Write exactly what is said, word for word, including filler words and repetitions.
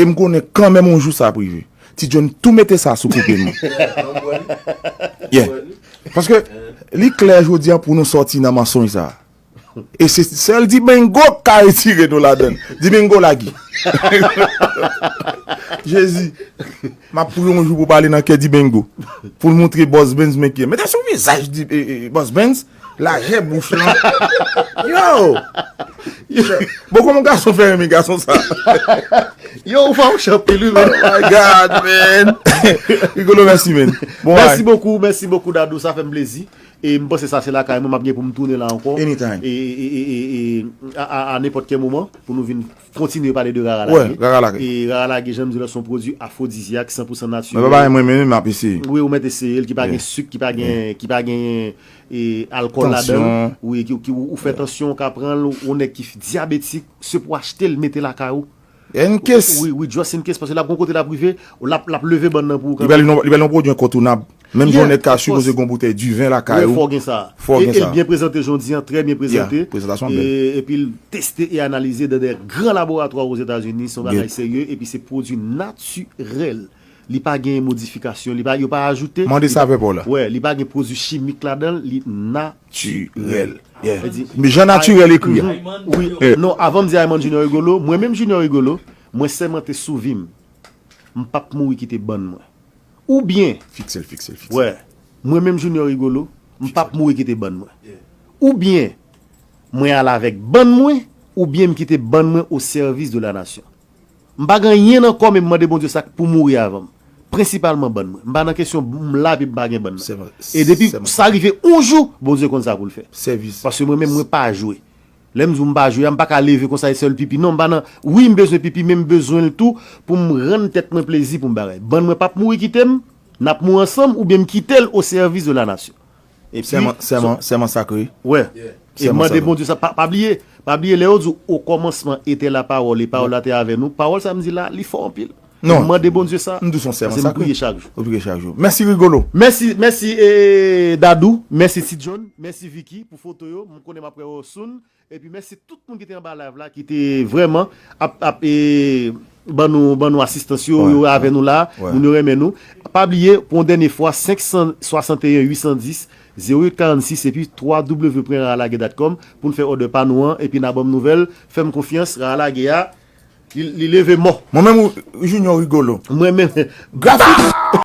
E m konnen kanmenm yon jou sa ap rive. Ti John tou mete sa sou koupe m. Yeah. Paske li klè jodi a pou nou sòti nan mansonj sa. E se sèl Dibengo k ka retire nou ladan l. Dibengo lagi. Jezi, m ap priye yon jou pou pale nan kè Dibengo. Pou l montre Boss Benz men ki. Mete sou vizaj di, e, e, Boss Benz, lajè bouch lan. Yo! Bon, kòman gason fè renmen gason sa? Yo, ou fawouch anpil, wi, men. Oh my God, man! Rigolo, mèsi, man. Bon, mèsi bokou, mèsi bokou, Dadou, sa fè m plezi. E m panse sa se lakay mwen, m ap gen pou m tounen la ankò. Anytime. E, e, e, e, e, a, a, a nenpòt kè moman, pou nou vin kontinye pale de Rara Lage. Rara Lage. E Rara Lage, jan m di la, se yon pwodui afwodizyak, san pou san natirèl. Mwen pa bay mwen menm, m ap eseye. Wi, ou mèt eseye l, ki pa gen sik, ki pa gen, ki pa gen, e, alkòl ladan l. Wi, ki, ki ou, ou fè tansyon, ou ka pran l, ou nèg ki dyabetik, se pou achte l, mete lakay ou. N case. Wi, wi, just in case, paske l ap gon kote l ap rive, l ap, l ap leve bann nan pou ou kanmenm. Li pral yon, li pral yon pwodui yon kontounab. Menm jan yon nèg ka sipoze gon boutèy diven lakay ou. Fò gen sa. Fò gen sa. E l byen prezante jodi an, trè byen prezante. Prezantasyon bèl. E, epi l teste e analize dans des grands laboratoires aux États-Unis, se yon bagay serye, epi se pwodui natirèl. Li pa gen modifikasyon, li pa, yo pa ajoute. Mande savè pa w la. Wè, li pa gen pwodui chimik ladan l, li natirèl. Tirèl. Yeah. Men jan natirèl ekri a. Wi. Non, avan m di Ayman Junior Rigolo, mwen menm Junior Rigolo, mwen sèmante sou vi m, m p ap mouri kite bann mwen. Oubyen, fikse l, fikse l, fikse l. Wè, mwen menm Junior Rigolo, m p ap mouri kite bann mwen. Oubyen, mwen ale avèk bann mwen, oubyen m kite bann mwen au service de la nation. M pa gen anyen nan kò m e m mande Bondye sa k pou mouri avan m. Prensipalman bann mwen. M pa nan kesyon m la epi m pa gen bann mwen. E depi sa rive yon jou, Bondye konn sa pou l fè. Sèvis. Paske mwen menm, mwen pa jwe. Lè m di w m pa jwe a, m pa ka leve konsa e sèl pipi. Non, m pa nan, wi, m bezwen pipi, men m bezwen l tou pou m rann tèt mwen plezi pou m bagay. Bann mwen p ap mouri kite m, n ap mouri ansanm, oubyen m kite l au service de la nation. Epi, sèman, sèman, sèman sakre. Wè. E mande Bondye sa, pa, pa bliye, pa bliye lè yo di w, au commencement était la parole, et parole la te avè nou. Pawòl sa m di la, li fò anpil. Non. Mande Bondye sa. M di w se yon sèman sakre. Paske m priye chak jou. Ou priye chak jou. Mèsi Rigolo. Mèsi, mèsi, e, Dadou. Mèsi Ti John. Mèsi Vicky pou foto yo. M konnen m ap wè yo soon. Epi mèsi tout moun ki te anba live la, ki te vrèman ap, ap, e, ban nou, ban nou asistans yo, yo avè nou la, moun yo renmen nou. Pa bliye, pou yon dènye fwa, senk san swasanteyen uit san dis, zewo uit karannsis, epi twa w w w pwen rara lage dot com pou n fè òdè pa nou an, epi n a ban m nouvèl, fè m konfyans, Rara Lage a, li, li leve mò. Mwen menm, Junior Rigolo. Mwen menm. Grafik.